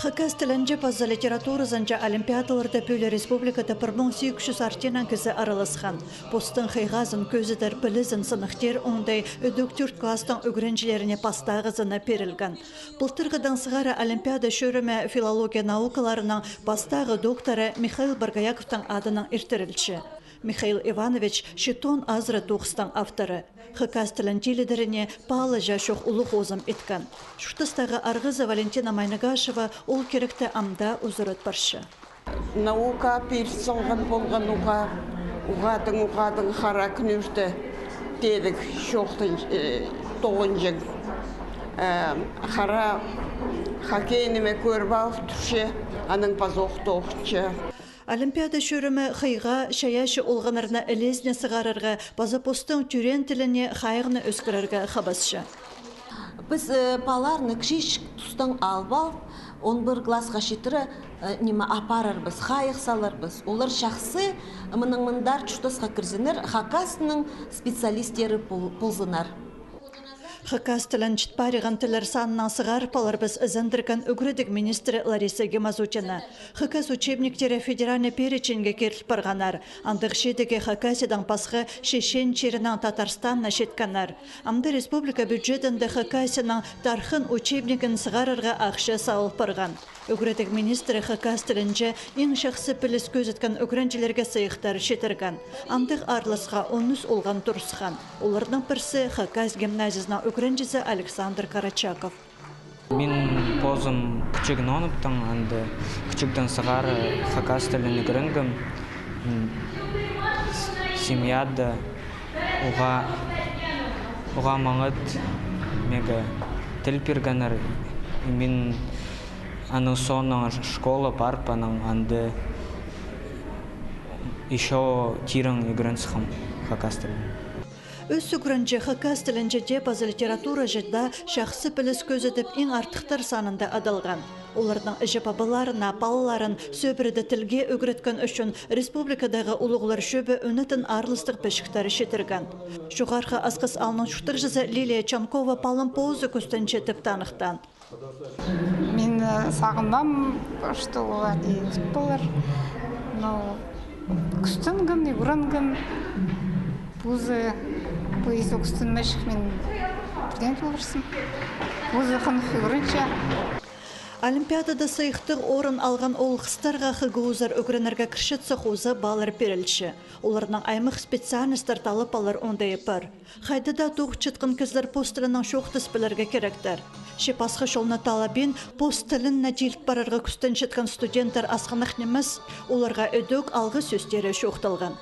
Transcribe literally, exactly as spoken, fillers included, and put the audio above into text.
Хакас тілінҷе паза литературазынҷа олимпиадаларда пӱӱл республикада пір муң сигіс чӱс артынаң кізі араласхан. Постың хыйғазын кӧзідер пілізін сыныхтир оңдай ідӧк тӧрт класстың ӱгренҷілеріне пастағызына пирілген. Пылтырғыдаң сығара олимпиада чӧрімі филология наукаларының пастағы докторы Михаил Боргояковтың адынаң иртірілче. Михаил Иванович читон азыра тоғыстың авторы. Хакас тілін тилідеріне паалаҷаң чох улуғ узам иткен. Чуртастағы арғызы Валентина Майнагашева ол киректі ам даа узаратпарча. Наука пиріс салған полған уғаа, уғаа тың, уғаа тың хара кӱнӱрте тедік чоохтан, э, тоғынҷаң. Э, хара хоккей ниме кӧріп алып турча, анаң пазох тоғынча. Олимпиада чӧрімі хыйға чайаачы олғаннарны ілезіне сығарарға, паза постың тӧреен тіліне хайығны ӧскірерге хабасча. Піс, э, палаларны кічіҷек тустаң алып алып, он пір классха читіре, э, ниме апарарбыс, хайығ саларбыс. Олар чахсы, мынаң мындар чуртасха кірзіннер, хакас тілінің специалисттері пол-, ползыннар. Хакас тілін чіт париған тіллер санынаң сығарып аларбыс, ызандырған ӱгредіг министрі Лариса Гемазутина. Хакас учебниктері федеральный переченьге киріл парғаннар. Андағ чидіге Хакасиядаң пасха Чечен чирінең Татарстанна читкеннер. Амды республика бюджетінде Хакасияның тархын учебнигін сығарарға ахча салыл парған. Ӱгредіг министрі хакас тілінҷе иң чахсы піліс кӧзіткен ӱгренҷілерге сыйыхтар читірген. Андағ аарласха он ӱс олған турысхан. Оларның пірсі Хакас гимназиязының ӱгренҷізі Александр Карачаков. Мин позым кічігнең оныптым, анда кічігдең сығара хакас тілін ӱгренгем. М, семьяда уғаа, уғаа маңат меге тіл пиргеннер. Мин аның соонаң школа парып, анаң анда ещё тирең ӱгрен сыххам хакас тілін. Ӱс ӱгренҷі хакас тілінҷе дее паза литератураҷа даа чахсы піліс кӧзідіп, иң артыхтар санында адалған. Оларның іҷе-пабаларына палаларын сӧбіреде тілге ӱгреткен ӱчӱн республикадағы улуғлар чӧбі ӱнетін аарластығ пічіктер читірген. Чоғархы Асхыс аалның чуртағҷызы Лилия Чанкова палын позы кӱстенче тіп таныхтаан. Мин, э, сағынмаам, что олар ниме полар. Но кӱстенген, ӱгренген. Позы, позы кӱстенмеҷек, мин пірдеңе поларзым. Позы хынығ ӱгренче. Олимпиадада сыйыхтығ орын алған оол-хыстарға ХГУ-зар ӱгренерге кірчетсе, хоза баллар пирілче. Оларның аймах специальностьтар талап алар оңдайы пар. Хайда даа тоғынчатхан кізілер пос тілінең чоохтас пілерге киректер. Че пасха чолны талабин, пос тілін на тиліп парарға кӱстенчеткен студенттер асхынах нимес, оларға ідӧк алғыс сӧстері чоохталған.